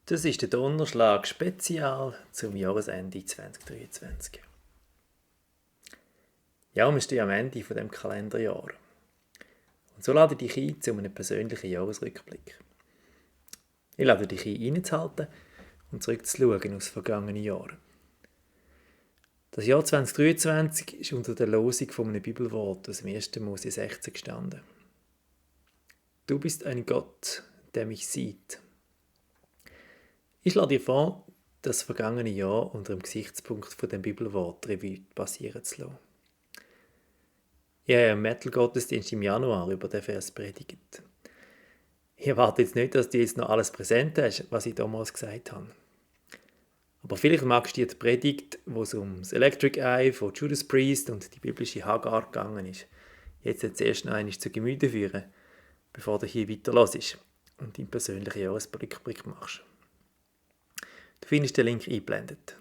Das ist der Donnerschlag Spezial zum Jahresende 2023. Ja, wir stehen am Ende von dem Kalenderjahr. Und so lade ich dich ein zu einem persönlichen Jahresrückblick. Ich lade dich ein, innezuhalten und zurückzuschauen aufs vergangene Jahr. Das Jahr 2023 ist unter der Losung von einem Bibelwort aus dem 1. Mose 16 gestanden. Du bist ein Gott, der mich sieht. Ich schlage dir vor, das vergangene Jahr unter dem Gesichtspunkt von dem Bibelwort Revue passieren zu lassen. Ich habe im Metal-Gottesdienst im Januar über den Vers predigt. Ich erwarte jetzt nicht, dass du jetzt noch alles präsent hast, was ich damals gesagt habe. Aber vielleicht magst du die Predigt, wo es um das Electric Eye von Judas Priest und die biblische Hagar gegangen ist, jetzt zuerst noch einmal zu Gemüte führen, bevor du hier weiterhörst und deinen persönlichen Jahresrückblick machst. Du findest den Link eingeblendet.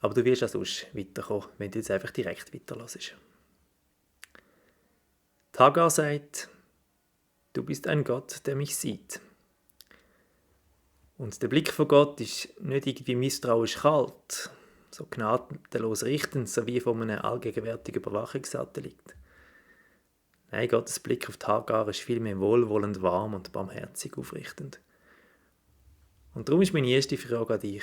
Aber du wirst auch sonst weiterkommen, wenn du jetzt einfach direkt weiterhörst. Die Hagar sagt, du bist ein Gott, der mich sieht. Und der Blick von Gott ist nicht irgendwie misstrauisch kalt, so gnadenlos richtend, so wie von einem allgegenwärtigen Überwachungssatellit. Nein, Gottes Blick auf die Hagar ist vielmehr wohlwollend, warm und barmherzig aufrichtend. Und darum ist meine erste Frage an dich.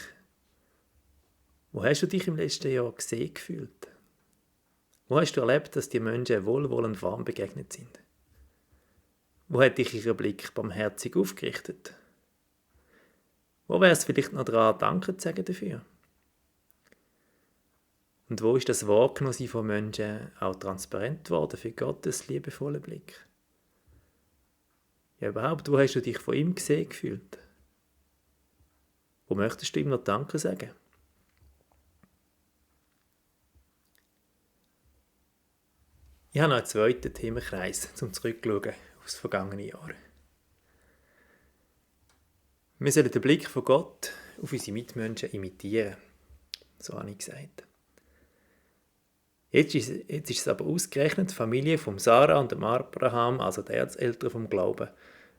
Wo hast du dich im letzten Jahr gesehen gefühlt? Wo hast du erlebt, dass die Menschen wohlwollend warm begegnet sind? Wo hat dich ihr Blick barmherzig aufgerichtet? Wo wäre es vielleicht noch dran, Danke zu sagen dafür? Und wo ist das Wahrgenommen von Menschen auch transparent geworden für Gottes liebevollen Blick? Ja, überhaupt, wo hast du dich von ihm gesehen gefühlt? Wo möchtest du ihm noch Danke sagen? Ich habe noch einen zweiten Themenkreis zum Zurückschauen auf das vergangene Jahr. Wir sollen den Blick von Gott auf unsere Mitmenschen imitieren. So habe ich gesagt. Jetzt ist es aber ausgerechnet die Familie von Sarah und dem Abraham, also die Erzeltern vom Glauben,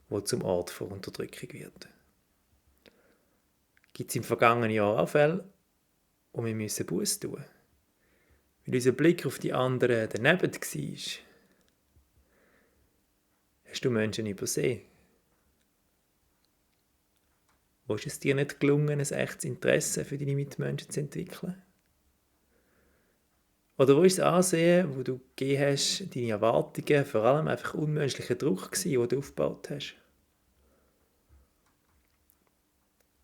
die zum Ort von Unterdrückung wird. Gibt es im vergangenen Jahr auch Fälle, wo wir Buße tun müssen? Weil unser Blick auf die anderen daneben war. Hast du Menschen übersehen? Wo ist es dir nicht gelungen, ein echtes Interesse für deine Mitmenschen zu entwickeln? Oder wo ist das Ansehen, wo du gegeben hast, deine Erwartungen, vor allem einfach unmenschlicher Druck gewesen, den du aufgebaut hast?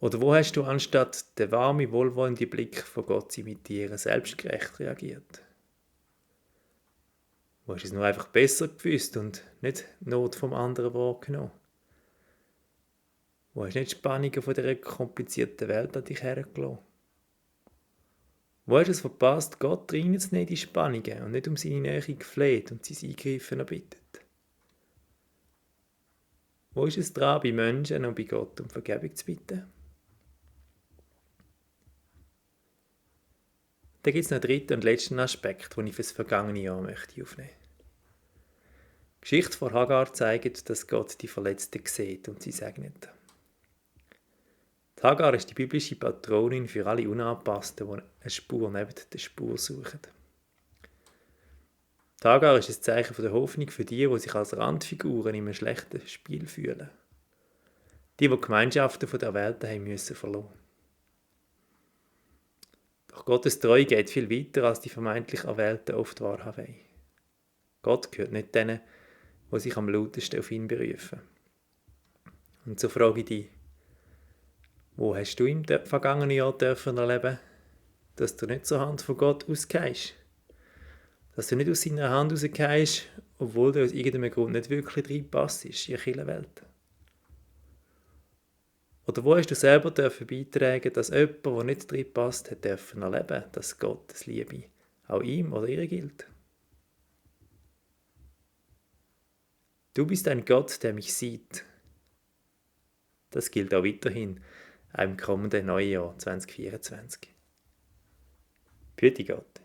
Oder wo hast du anstatt den warmen, wohlwollenden Blick von Gott zu imitieren, selbstgerecht reagiert? Wo hast du es nur einfach besser gewusst und nicht die Not vom anderen wahrgenommen? Wo hast du nicht die Spannungen von dieser komplizierten Welt an dich hergelassen? Wo hast du es verpasst, Gott reinzunehmen in die Spannungen und nicht um seine Nähe gefleht und sein Eingreifen erbittet? Wo ist es dran, bei Menschen und bei Gott um Vergebung zu bitten? Dann gibt es noch einen dritten und letzten Aspekt, den ich für das vergangene Jahr möchte aufnehmen möchte. Die Geschichte von Hagar zeigt, dass Gott die Verletzten sieht und sie segnet. Die Hagar ist die biblische Patronin für alle Unangepassten, die eine Spur neben der Spur suchen. Die Hagar ist ein Zeichen der Hoffnung für die sich als Randfiguren in einem schlechten Spiel fühlen. Die Gemeinschaften der Erwählten haben müssen verloren. Doch Gottes Treue geht viel weiter, als die vermeintlich Erwählten oft wahrhaben wollen. Gott gehört nicht denen, die sich am lautesten auf ihn berufen. Und so frage ich dich, wo hast du im vergangenen Jahr dürfen erleben, dass du nicht zur Hand von Gott ausgehst? Dass du nicht aus seiner Hand rausgehst, obwohl du aus irgendeinem Grund nicht wirklich reinpasst in die Kirchenwelt? Oder wo hast du selber beitragen, dass jemand, der nicht reinpasst, hat dürfen erleben, dass Gottes Liebe auch ihm oder ihr gilt? Du bist ein Gott, der mich sieht. Das gilt auch weiterhin im kommenden neuen Jahr 2024. Für Gott.